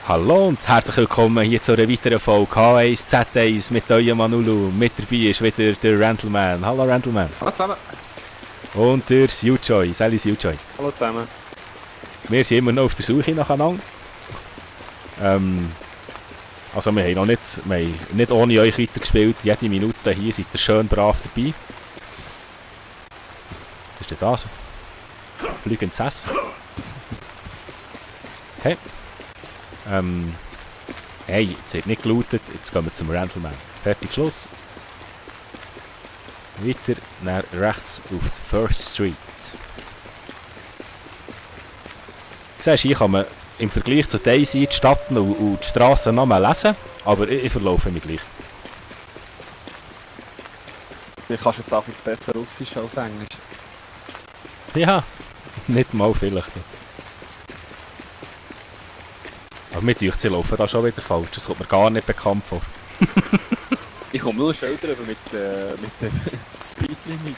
Hallo und herzlich willkommen hier zu einer weiteren Folge H1 Z1 mit eurem Manulu. Mit dabei ist wieder der Randleman. Hallo Randleman. Hallo zusammen. Und der Sujoy. Salut Sujoy. Hallo zusammen. Wir sind immer noch auf der Suche nacheinander. Also wir haben nicht ohne euch weitergespielt. Jede Minute hier seid ihr schön brav dabei. Das ist das. Fliegendes Essen. Okay. Hey, jetzt wird nicht gelootet, jetzt gehen wir zum Randleman. Fertig, Schluss. Weiter nach rechts auf die First Street. Siehst du, hier kann man im Vergleich zu Daisy die Stadt und die Strassennamen lesen, aber ich verlaufe mich gleich. Du kannst jetzt auch besser Russisch als Englisch. Ja, nicht mal vielleicht. Aber mir denkt, sie laufen da schon wieder falsch. Das kommt mir gar nicht bekannt vor. Ich komme nur Schilder über mit dem Speedlimit.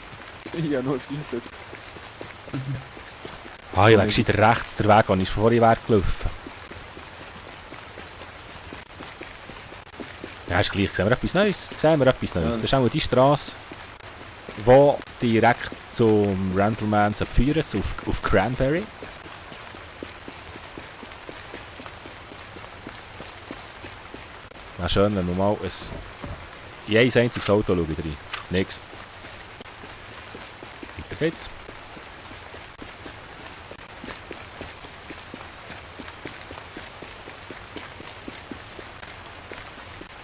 Ich habe nur 55. Ah, ich lege wieder rechts der Weg, an ich vorhin gelaufen. Ja, ist gleich. Sehen wir etwas Neues? Das ist auch die Straße, die direkt zum Randleman führt, auf Cranberry. Na schön, wenn wir mal in ein einziges Auto schauen rein. Nix. Weiter geht's.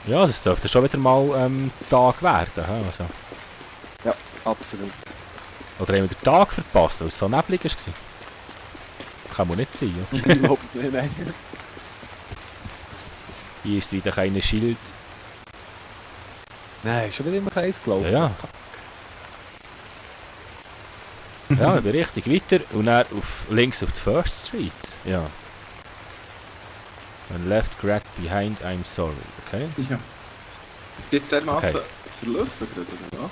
Ja, es dürfte schon wieder mal Tag werden. Also. Ja, absolut. Oder haben wir den Tag verpasst, weil es so neblig war? Kann man nicht sein, oder? Ich glaube es nicht, nein. Hier ist wieder kein Schild. Nein, schon wieder immer eins gelaufen. Ja. Ja, ich bin richtig weiter und dann links auf die First Street. Ja. And left grab behind, I'm sorry, okay? Ja. Jetzt dermaßen Okay. verlaufen gerade, oder was?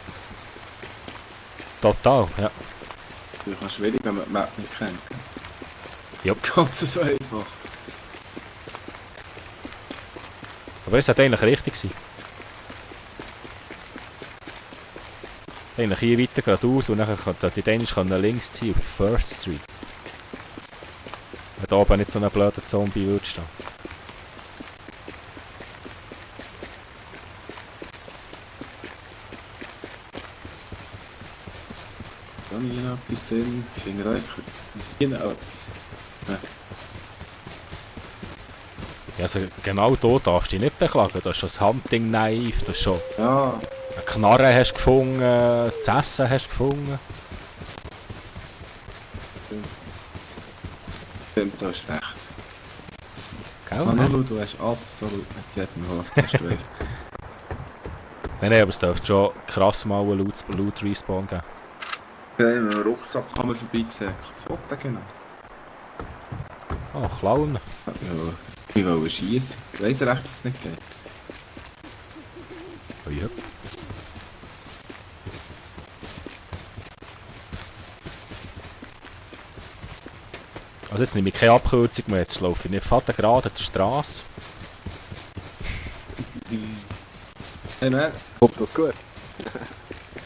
Total, ja. Das ist schwierig, wenn man die Map nicht kennt. Ja. Ganz so einfach. Aber es hat eigentlich richtig sein. Eigentlich hier weiter geradeaus und dann kann die links ziehen auf die First Street. Wenn da oben nicht so ein blöder Zombie würde stehen. Da habe ich noch etwas drin. Ich finde einfach genau etwas. Ja. Ja, also genau hier darfst du dich nicht beklagen. Du hast schon das Hunting Knife, du hast schon Ja, eine Knarre hast gefunden, das Essen hast gefunden. stimmt, du hast recht. Gell? Manolo, du hast absolut mit jedem Wort hast du recht. Nein, aber es dürfte schon krass mal einen Loot Respawn geben. Wir haben einen Rucksack vorbei gesehen. Was will der genau? Oh, Klauen. Ja, wir wollen schiessen. Ich weiss recht, dass es nicht geht. Oh ja. Also jetzt nehme ich keine Abkürzung mehr, jetzt laufe ich nicht fast gerade an der Straße. Hey man, Kommt das gut?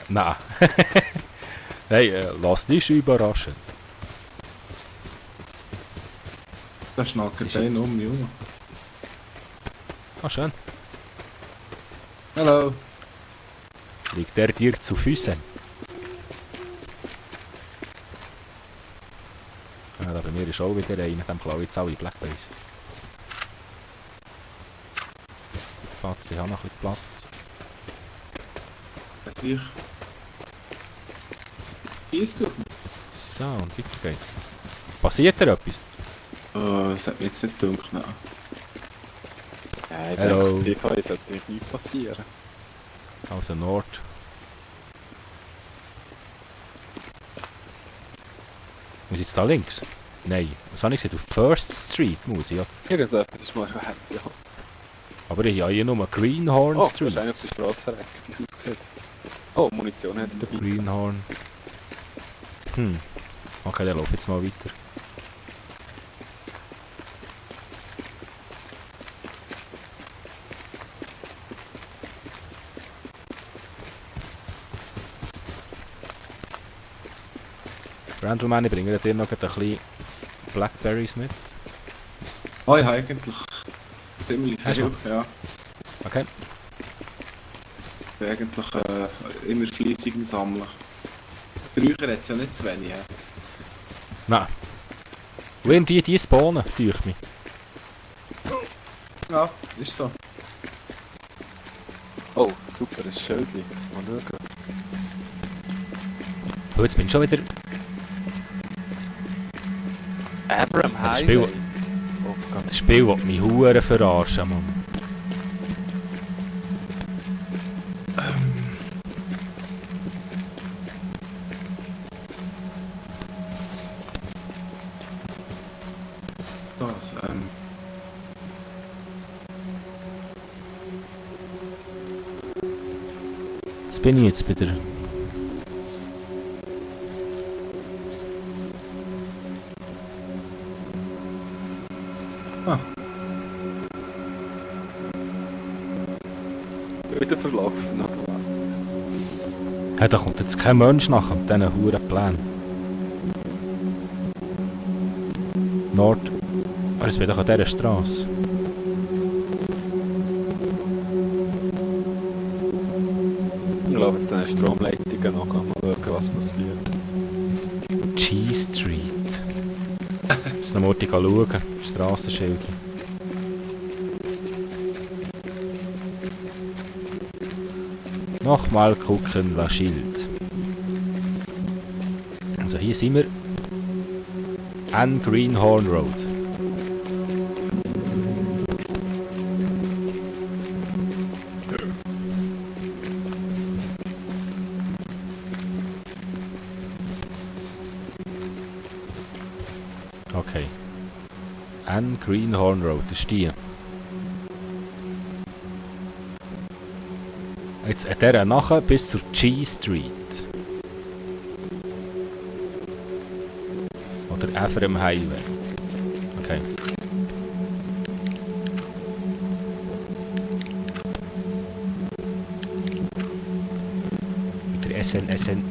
Nein. Hey, lass dich überraschen. da schnackert Ist einer jetzt- um mich herum. Ah, schön. Hallo. Liegt der dir zu Füßen? Ja, da bei mir ist auch wieder einer, dem klaue ich jetzt alle Blackberries. Platz, ich habe noch ein bisschen Platz. Jetzt ich. Schießt du? So, und weiter geht's. Passiert dir etwas? Oh, das hat mir jetzt nicht gedacht, nein. Ja, ich Hello. denke, die Fall sollte nicht passieren. Also Nord. Muss ich jetzt da links? Nein. Was habe ich gesagt? Auf First Street muss ich, ja. Irgendetwas ist mal erwähnt, ja. Aber ich habe hier nur Greenhorn Oh, Street. wahrscheinlich ist die Straße verreckt, wie es aussieht. Oh, Munition hat er dabei. Greenhorn. Okay, dann lauf jetzt mal weiter. Brandleman, ich bringe dir noch ein bisschen Blackberries mit. Oh, ich habe eigentlich ziemlich Hast viel, du? ja. Okay. Ich bin eigentlich immer fleissig am Sammeln. Früher hat es ja nicht zu wenig. Ja. Nein. Und irgendwie die spawnen, durch mich. Ja, ist so. Oh, super, ein Schildchen. Mal schauen. Und jetzt bin ich schon wieder... Abraham das Highway. Spiel- Oh Gott. Das Spiel will mich hure verarschen, Mann. Das, Jetzt bin ich jetzt bei der... Wieder verlaufen, oder was? Hey, da kommt jetzt kein Mensch nach mit diesen huren Plänen. Nord... Ah, jetzt bin ich doch an dieser Straße. Ich laufe jetzt den Stromleitungen noch, mal schauen, was passiert. G Street. Muss noch mal schauen. Strassenschildchen. Nochmal gucken, la Schild. Also hier sind wir an Greenhorn Road. Okay. An Greenhorn Road, das ist die. Jetzt an dieser nachher bis zur G Street. Oder Ephraim Highway. Okay. Mit der SN.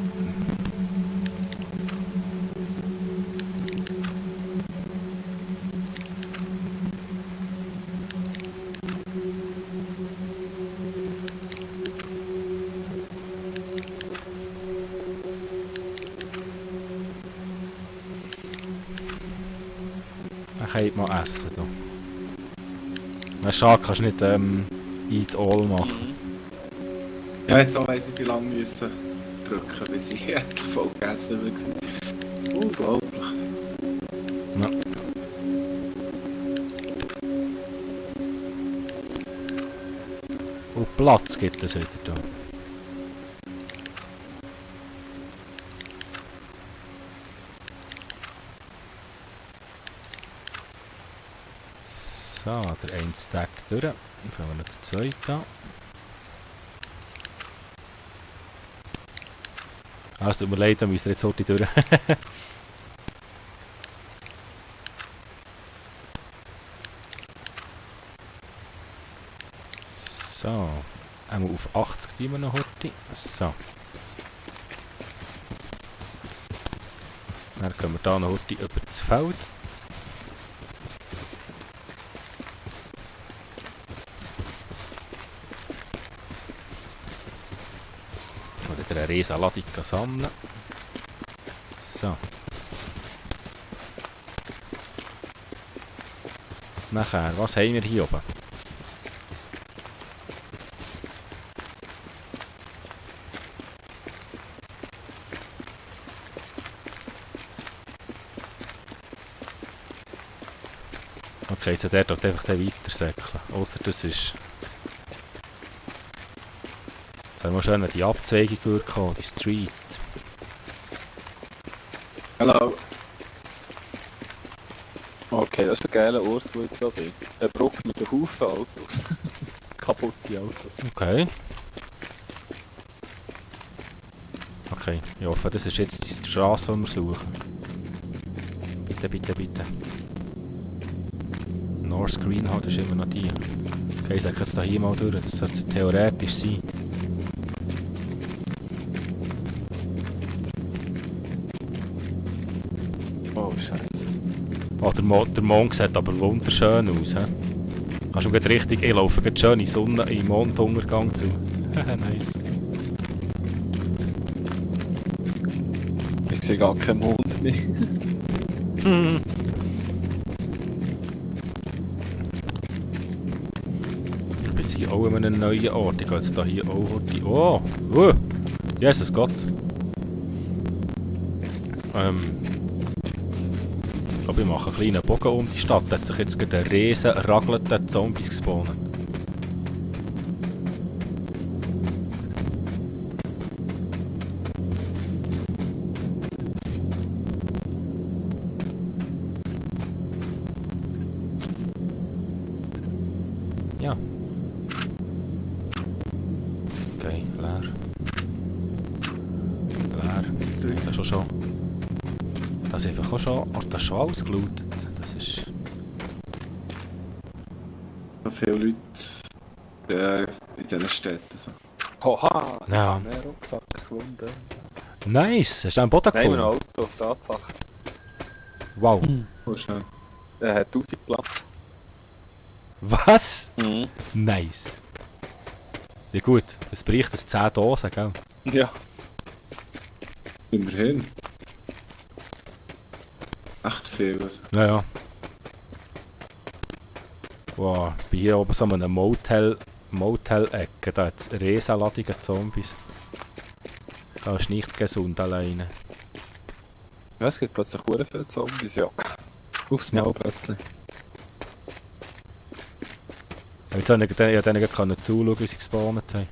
Dann kann ich mal essen. Da. Na, schade, kannst du nicht Eat All machen. ja, jetzt auch weiss ich, wie lange müssen drücken, bis ich endlich voll gegessen habe. Unglaublich. Ja. Und Platz gibt es wieder da. So, der eine Stack durch. Dann fangen wir noch den zweiten an. Ah, es tut mir leid, da müsst ihr jetzt heute durch. So, einmal auf 80 tun wir noch heute. So. Dann können wir hier noch heute über das Feld. Oder eine riesen Ladung sammeln. So. Nachher, was haben wir hier oben? Okay, jetzt der dort einfach weiter säckeln. Ausser das ist... Jetzt haben wir schön die Abzweigung durchgekommen, die Street. Hallo. Okay, das ist ein geiler Ort, wo ich jetzt da bin. Eine Brücke mit einem Haufen Autos. Kaputte Autos. Okay. Okay, ich hoffe, das ist jetzt die Straße, die wir suchen. Bitte, bitte, bitte. North Greenhorn ist immer noch die. Okay, ich sage jetzt hier mal durch, das sollte theoretisch sein. Oh, der Mond sieht aber wunderschön aus. He? Kannst du gerade richtig... Ich laufe gerade schön in Sonne, in Monduntergang zu. Nice. Ich sehe gar keinen Mond mehr. Ich bin jetzt hier auch an einem neuen Ort. Ich gehe jetzt hier auch heute... Oh! Jesus Gott! Ich glaube, ich mache einen kleinen Bogen um die Stadt. Da hat sich jetzt gerade ein riesen ragelnder Zombies gespawnt. Ja. Okay, leer. Leer. Das ist schon. Das ist einfach auch schon. Oh, das ist schon alles gelootet. Das ist. So viele Leute in diesen Städten. So. Oha! Ja. Mehr Rucksack gefunden. Nice! Hast du einen Boden Nein, ein gefunden? Auto, Tatsache. Wow. Oh, schnell. Er hat 1000 Platz. Was? Mhm. Nice. Ja gut, es bricht das 10 Dosen, gell? Ja. Immerhin. Echt viel. Also. Ja, ja. Wow, bei hier oben so einem Motel-Ecke, da hat es riesenladige Zombies. Das ist nicht gesund alleine. Ja, es gibt plötzlich sehr viele Zombies, ja. Aufs Mal plötzlich. Ich konnte denen zuschauen, wie sie gespawnt haben.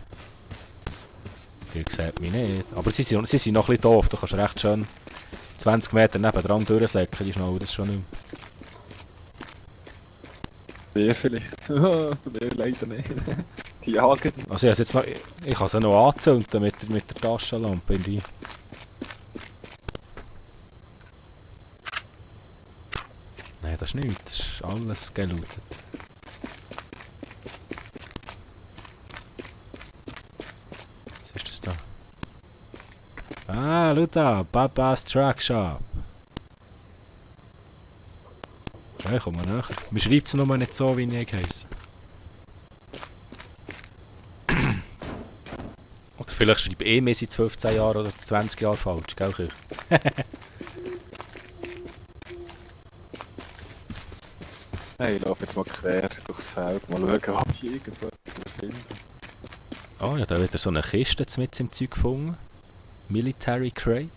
Ihr seht mich nicht. Aber sie sind noch ein bisschen doof, du kannst recht schön 20 Meter nebendran durchsäcken, die schnallen das schon nicht mehr. Wer vielleicht? Wer leider nicht. Die jagen. Also jetzt noch, ich kann sie noch anzünden mit der Taschenlampe in die. Nein, das ist nichts, das ist alles gelootet. Was ist das da? Ah, schau da, Papa's Truck Shop. Ja, komm mal näher. Man schreibt es nur nicht so, wie ich heiße. Oder vielleicht schreibe ich mehr seit 15 Jahren oder 20 Jahren falsch, gell, Kirch? Hey, ich laufe jetzt mal quer durchs Feld, mal schauen, ob ich irgendwo finde. Oh ja, da wird so eine Kiste mit im Zeug gefunden. Military Crate.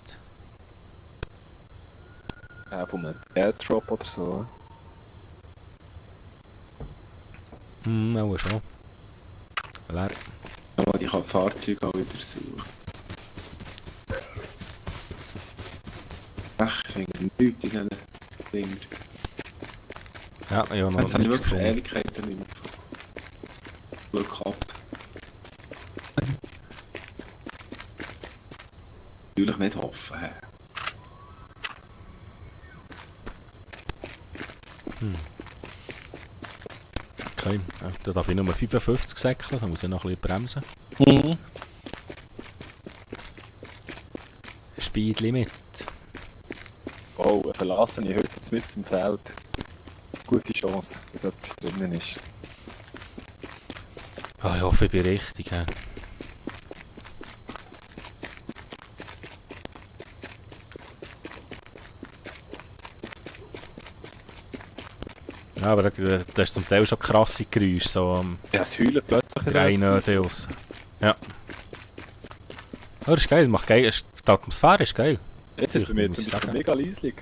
Von einem Airdrop oder so. Auch schon. Leer. Aber ich kann Fahrzeuge auch wieder suchen. Ach, ich finde nichts in diesen Dingen. Ja, ich habe noch Jetzt habe ich nichts wirklich gefunden. Ewigkeiten nicht mehr gefunden. Glück ab. Natürlich nicht hoffen. He. Okay, da darf ich nur 55 säckeln, da muss ich noch ein bisschen bremsen. Speedlimit. Oh, eine verlassene Hütte mitten im Feld. Gute Chance, dass etwas drinnen ist. Ah, ich hoffe, ich bin richtig. Ja. Ja, aber da ist zum Teil schon krasse Geräusche, so am Ja, es heulen plötzlich. Greinöde aus. Ja. Oh, das ist geil, macht geil. Die Atmosphäre ist geil. Jetzt ist es bei mir muss zum ich Beispiel sagen. mega leislich.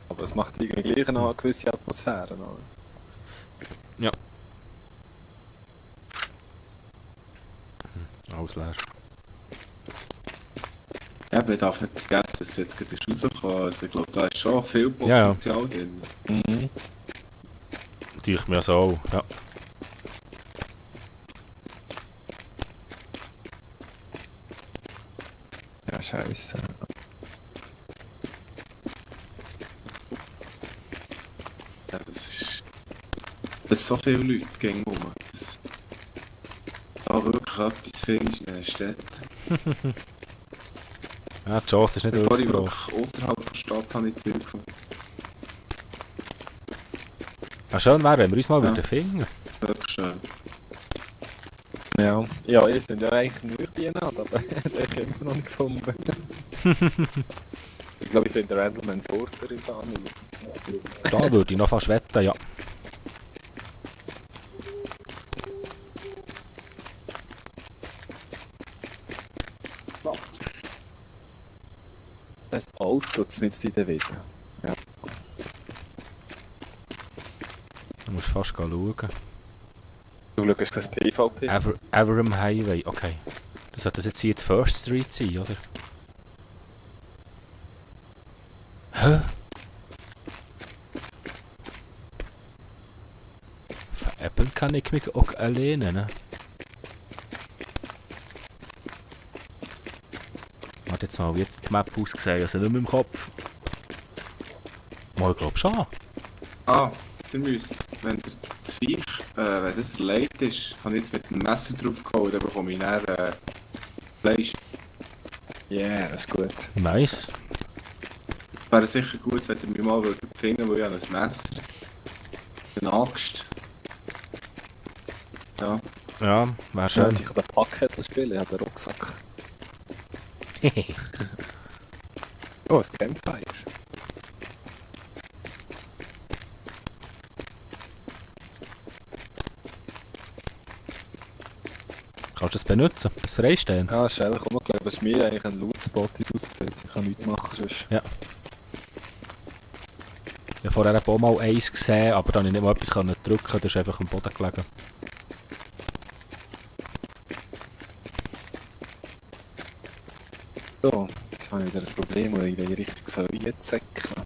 Aber es macht irgendwie gleich noch eine gewisse Atmosphäre. Oder? Ja. Alles leer. Ja, man darf nicht vergessen, dass es jetzt gerade rausgekommen ist. Also ich glaube, da ist schon viel Ja, ja. Potenzial drin. Mhm. Tue mir so auch. Ja. Ja, scheisse. Ja, das so viele Leute gehen rum. Dass da wirklich etwas findest in einer Stadt. Ja, die Chance ist nicht Bevor ich wirklich gross. wirklich außerhalb der Stadt habe ich Zeug gefunden. Ah, schön wäre, wenn wir uns mal Ja. würden finden. Wirklich schön. Ja. Ja, ihr seid ja eigentlich nur beieinander, aber den habe ich immer noch nicht gefunden. Ich glaube, ich finde Randleman Forster in Sani. Da würde ich noch fast wetten, ja. Ein Auto mit in der Wiese. Du musst fast schauen. Du schaust das PvP. Everham Highway, okay. Das sollte das jetzt hier die First Street sein, oder? Hä? Veräppeln kann ich mich auch alleine, ne? Warte jetzt mal, wie hat die Map ausgesehen? Also nicht mehr im Kopf. Mal, ich glaube schon. Ah, ihr müsst, wenn der das Viech, wenn das erlegt ist, habe ich jetzt mit dem Messer drauf gehauen, dann bekomme ich dann Fleisch. Ja, yeah, das ist gut. Nice. Wäre sicher gut, wenn ihr mich mal finden würdet, weil ich habe ein Messer. Eine Axt. Ja. Ja, wäre Schön. schön. Ich kann den Packhäsel spielen, ich habe den Rucksack. Oh, ein Campfire. Kannst du das benutzen? Das Freistehen? Ja, Schelle, komm mal, glaube ich, es ist mir eigentlich ein Loot-Spot, wie es aussieht. Ich kann nichts machen sonst. Ich habe vorher auch mal eins gesehen, aber dann konnte ich nicht mal etwas drücken, das ist einfach am Boden gelegen. So, jetzt habe ich wieder ein Problem, weil ich in die Richtung soll jetzt säcken.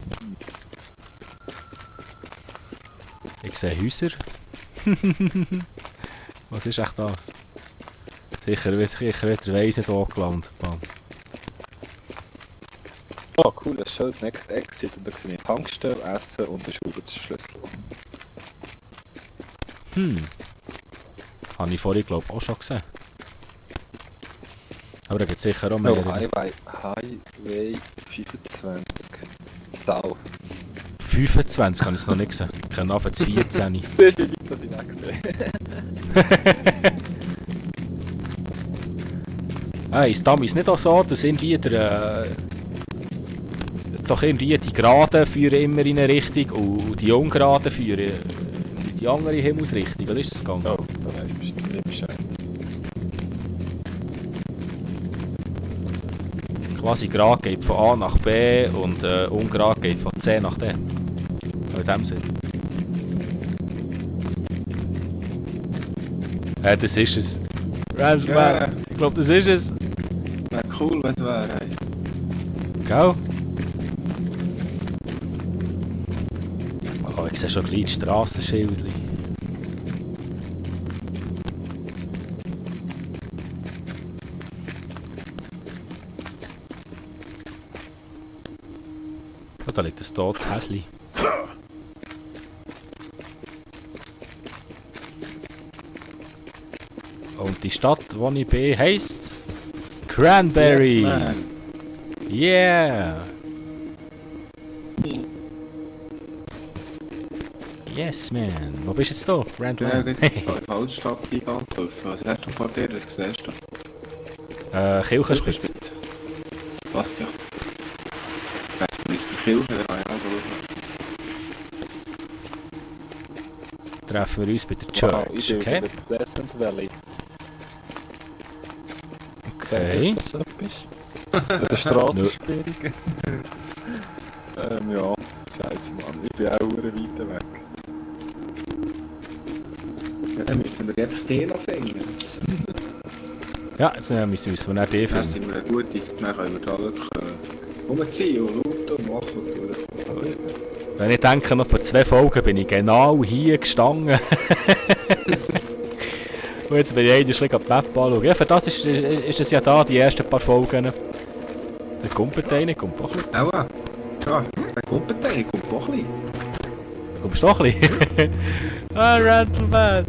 Ich sehe Häuser. Was ist echt das? Sicher wieder weiss nicht, wo gelandet, Mann. Oh, cool, das Schild Next Exit und da sehe ich Tankstelle, Essen und den Schlüssel. Habe ich vorhin, glaube ich, auch schon gesehen. Aber da gibt es sicher auch Oh, mehr. Highway 25. Tauf. 25 habe ich es noch nicht gesehen. Ich kenne auf 14. Das ist wie weit, dass ich weg bin. Hey, ist damals nicht auch so, dass irgendwie doch irgendwie die Geraden führen immer in eine Richtung und die Ungeraden führen in die andere Himmelsrichtung, oder ist das gegangen? Oh, da weiss ich bestimmt nicht Bescheid. Quasi gerade geht von A nach B und ungerade geht von C nach D. In dem Sinn. Ja, das ist es. Ja. Ich glaube, das ist es. Wäre cool, wenn es wäre. Hey. Gell? Oh, ich sehe schon gleich die Strassenschildchen. Oh, da liegt ein totes Häsli. Und die Stadt, wo ich bin, heisst Cranberry. Yes, man. Yeah! Yes, man. Wo bist du jetzt da? Ja, Randland? ich bin in die Altstadt eingelaufen. Was hast du vor dir? Was siehst du? Kirchenspitze. Passt ja. Treffen wir uns bei Kirche, dann kann ich auch schauen. Treffen wir uns bei der Wow, ich Church, bin okay? in der Pleasant Valley. Okay. Ist das etwas? Mit der Strassensperrung. Ja. Scheiße, Mann. Ich bin auch weit weg. Ja, dann müssen wir einfach den noch finden. Ja, jetzt müssen wir nach die Dann finden. sind wir eine gute. Dann können wir da wirklich rumziehen und laut und machen. Wenn ich denke, noch vor 2 Folgen bin ich genau hier gestanden. Und jetzt bin ich ein bisschen die Map anschauen. Ja, für das ist es ja da, die ersten paar Folgen. Der kommt einer, kommt auch ein bisschen. Auch, ja, der kommt ein kommt auch ein bisschen. Kommst du doch ein bisschen? Ah, Randleman!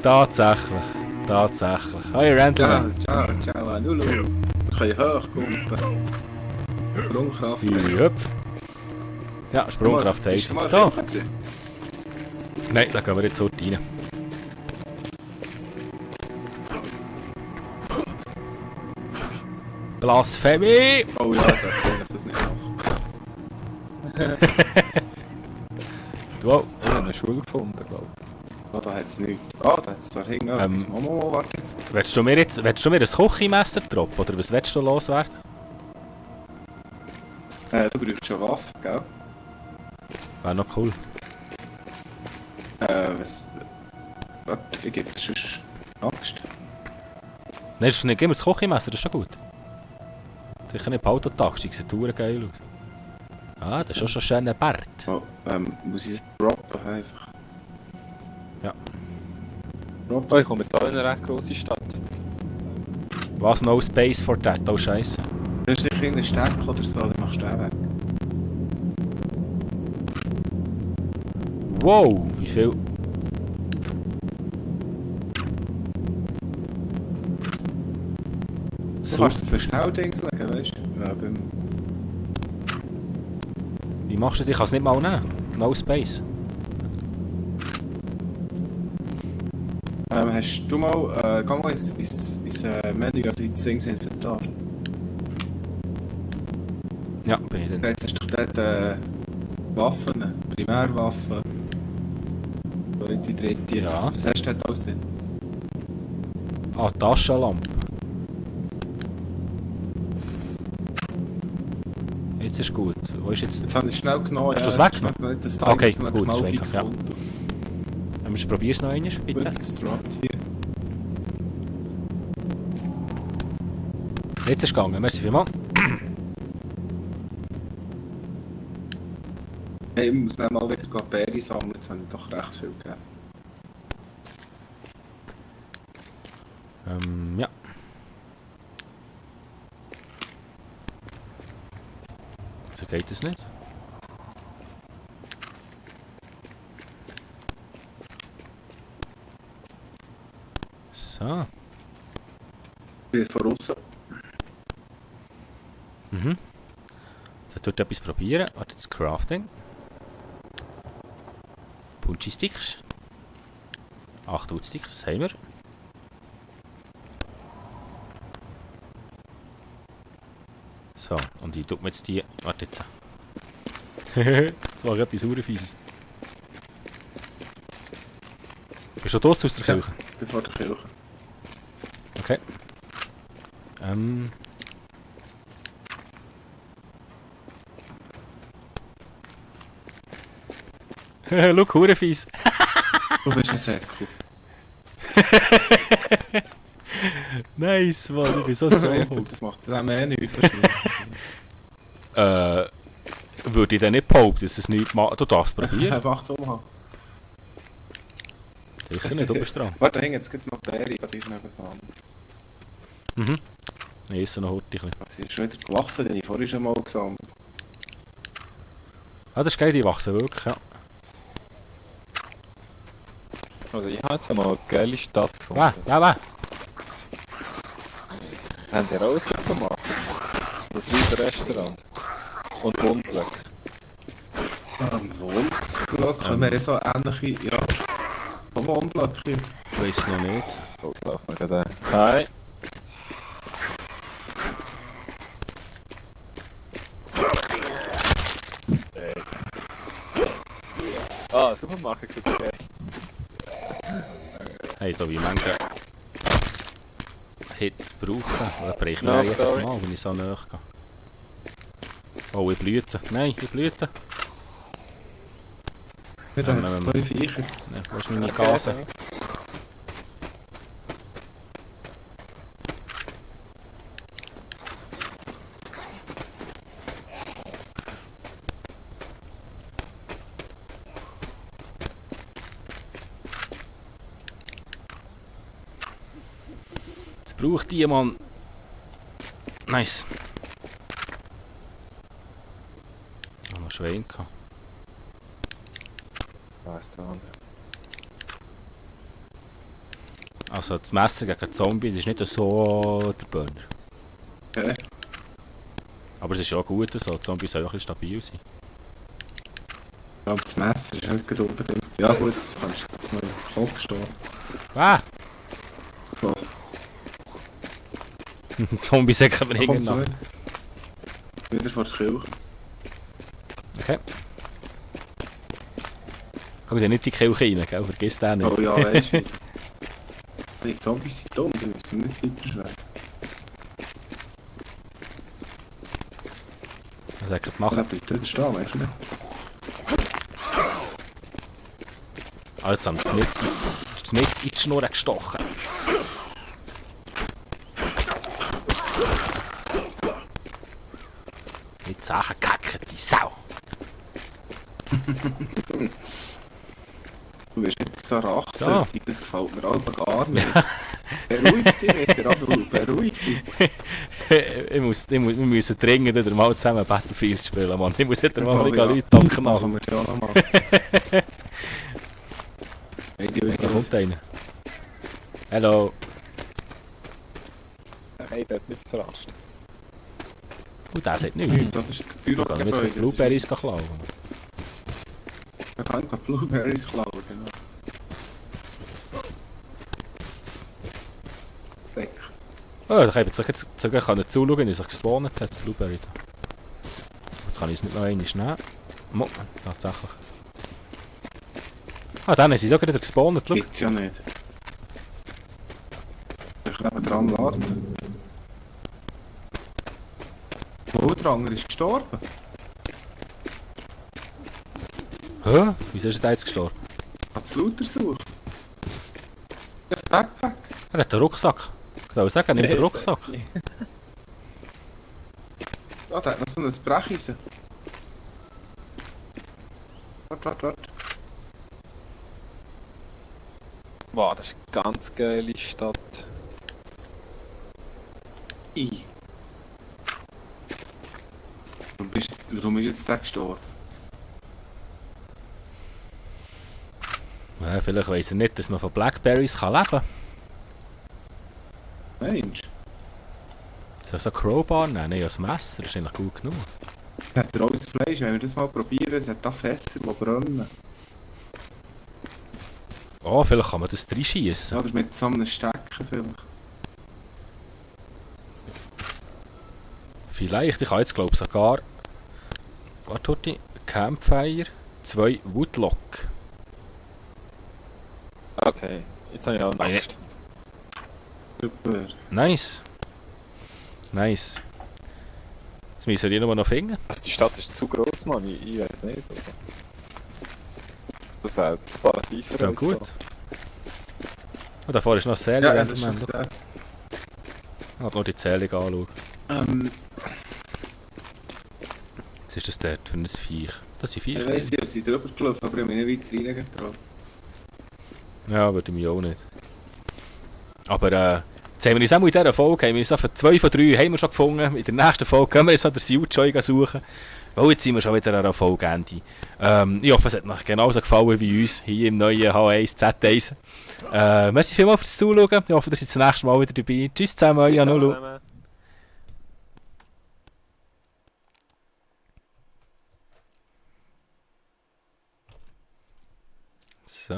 Tatsächlich. Tatsächlich. Hoi Rentler. Ciao, Lulu. Wir können hochkumpen. Sprungkraft. Hüpf. Ja, Sprungkraft Ist heißt. mal So. gewesen? Nein, da gehen wir jetzt dort rein. Blasphemie! Oh ja, da kann ich das nicht machen. Wow. Ich habe eine Schule gefunden, glaube ich. Oh, da hat es nichts. Oh, da hat es da hinten etwas. Momo, warte jetzt. Willst du mir ein Küchenmesser droppen? Oder was willst du loswerden? Du brauchst schon Waffen, gell? Wäre noch cool. Was... Warte, ich gebe dir sonst Axt. Nein, gib mir das Küchenmesser, das ist schon gut. Sicher nicht Autotax, die sieht verdammt geil aus. Ah, das ist auch schon ein schöner Bart. Oh, muss ich es droppen einfach? Ja. Droppen? Oh, ich komme jetzt auch in eine recht grosse Stadt. Was? No space for that? Oh, Scheiße. Du hast sicher irgendeinen Stärke oder so, dann machst du den weg. Wow, wie viel? Du So, kannst es für Schnelldings legen, weißt du? Ja, beim... wie machst du das? Ich kann es nicht mal nehmen. No space. Hast du mal... geh mal ins Menü, also ins Dings Inventar. Ja, bin ich dann. Jetzt hast du doch dort Waffen, Primärwaffen. Zweite, dritte, jetzt. Ja. Was hast du dort alles drin? Ah, Taschenlampe. Jetzt ist gut. Wo ist jetzt... Jetzt habe ich es schnell genommen. Hast du es ja, weggenommen? Das Okay, Teil gut, mal ist weg, fix ja. gefunden. Probier es noch einmal, bitte. Gut, es droppt hier. Jetzt ist es gegangen, merci vielmals. Hey, ich muss dann mal wieder Beeren sammeln, jetzt habe ich doch recht viel gegessen. Ja. So geht es nicht. So. Ich bin von außen. Mhm. So, dort etwas probieren. Warte, das Crafting. Punchy Sticks. 8 Sticks, das haben wir. So, und ich tue mir jetzt die... Warte jetzt. Das war etwas Sauerfieses. Bist du draussen aus der Kirche? Ich bin vor der Kirche. Okay. Schau, Hurenfies. Du bist ein Säckel. Nice, Mann, ich bin so so. Ja, gut, das macht dem nichts. Würde ich dann nicht behaupten, dass es nichts macht. Du darfst es probieren. Einfach so mal. Sicher nicht, du bist dran. Warte, jetzt gibt noch Beere, die ist noch was anderes. Mhm. Ich esse noch heute ein bisschen. Sie ist schon wieder gewachsen, die habe ich vorhin schon mal gesammelt. Ah, das ist geil, die wachsen wirklich, ja. Also ich habe jetzt einmal eine geile Stadt gefunden. Wow. Haben die auch gemacht? Das riesige Restaurant. Und Wohnblöcke. Wohnblock, wir haben so ähnliche, ja, Wohnblöcke. Ich weiß noch nicht. So, laufen wir gerade. Hi. Ah, Supermarkt sieht geil. Hey, da wie manche Hit brauchen. Oder breche Ja, ich jedes sorry. Mal, wenn ich so nahe gehe. Oh, ich blüte. Nein, ich blüte. Wir haben jetzt zwei Viecher. Nein, wo ist meine Gase? Jetzt braucht die Mann. Nice. Ich habe noch Schwein gehabt. Weißt du, Also das Messer gegen Zombie, das ist nicht so der Burner. Okay. Aber es ist ja auch gut so, die Zombies sollen auch ein bisschen stabil sein. Ich glaube, das Messer ist nicht gerade unbedingt. Ja gut, das kannst du jetzt noch im Kopf stehen. Ah! Was? Zombies säcken wir Da kommt irgendwann. so wieder vor der Kirche. Okay. Komm dir nicht in die Kirche rein, gell? Vergiss den nicht. Oh ja, weißt du. Die Zombies sind dumm, die müssen nicht weiter schweigen. Was soll ich Ach, er machen? bleibt dort stehen, weißt du nicht? Ah, jetzt haben wir mit in die Schnur gestochen. Mit Sachen gehackt, die Sau. Du bist nicht so Ja. rachsüchtig, das gefällt mir aber gar nicht. Beruhig dich nicht, Rabu, beruhig dich. Wir müssen dringend wieder mal zusammen Battlefield spielen, Mann. Ich muss wieder mal Oh ein ja, bisschen Leute das machen wir ja nochmal. Hey, die Da Leute, kommt einer. Hallo. Hey, der hat mich verarscht. Der sagt nichts. das ist das Wir gehen jetzt Bürogebäude. mit Blueberries klauen. Man kann einfach Blueberries klauen, genau. Deck. Oh, da kann ich jetzt sogar zuschauen, wie er sich gespawnt hat, Blueberry. Jetzt kann ich es nicht noch einmal nehmen. Mo, tatsächlich. Ah, dann ist sie sogar wieder gespawnt, schau. Gibt's ja nicht. Ich kann dran warten. Wo der andere ist gestorben? Hä? Wieso ist er jetzt gestorben? Hat es Looter sucht? Das Backpack? Er hat einen Rucksack. Ich kann sagen, er nimmt einen Rucksack. Ah, der hat noch so ein Brecheisen. Warte. Wow, das ist eine ganz geile Stadt. I. Warum ist jetzt der gestorben? Ja, vielleicht weiss er nicht, dass man von Blackberries leben kann. Mensch. Soll ich so ein Crowbar nehmen? Nein, das Messer ist eigentlich gut genug. Hat er alles Fleisch? Wenn wir das mal probieren, es hat da Fässer, die brennen. Oh, vielleicht kann man das reinschiessen. Oder mit so einem Stecken vielleicht. Vielleicht, ich habe jetzt glaube ich sogar... Warte, Campfire, 2 Woodlock. Okay, jetzt habe ich auch Meine- Angst. Super. Nice. Nice. Jetzt müssen wir die nur noch finden. Also die Stadt ist zu gross, Mann, ich weiß nicht. Also. Das wäre das Paradies für Ja, uns gut. da. Und davor ist noch eine Serie. Ja, das ist schon gesagt. Ich noch die Zählung anschauen. Ähm, Was ist das dort für ein Viech? Das sind ich Viecher. weiss nicht, ob sie drüber gelaufen, aber ich habe mich nicht weiter reingetraut. Ja, würde ich mich auch nicht. Aber jetzt haben wir uns auch in dieser Folge, haben wir uns für 2 von 3 haben wir schon gefunden. In der nächsten Folge können wir jetzt noch den Siljoy suchen. Weil jetzt sind wir schon wieder an der Folge Ende. Ich hoffe, es hat euch genauso gefallen wie uns hier im neuen H1 Z1. Merci vielmals fürs Zuschauen. Ich hoffe, ihr seid das nächste Mal wieder dabei. Tschüss zusammen, euer Nulu. Zusammen.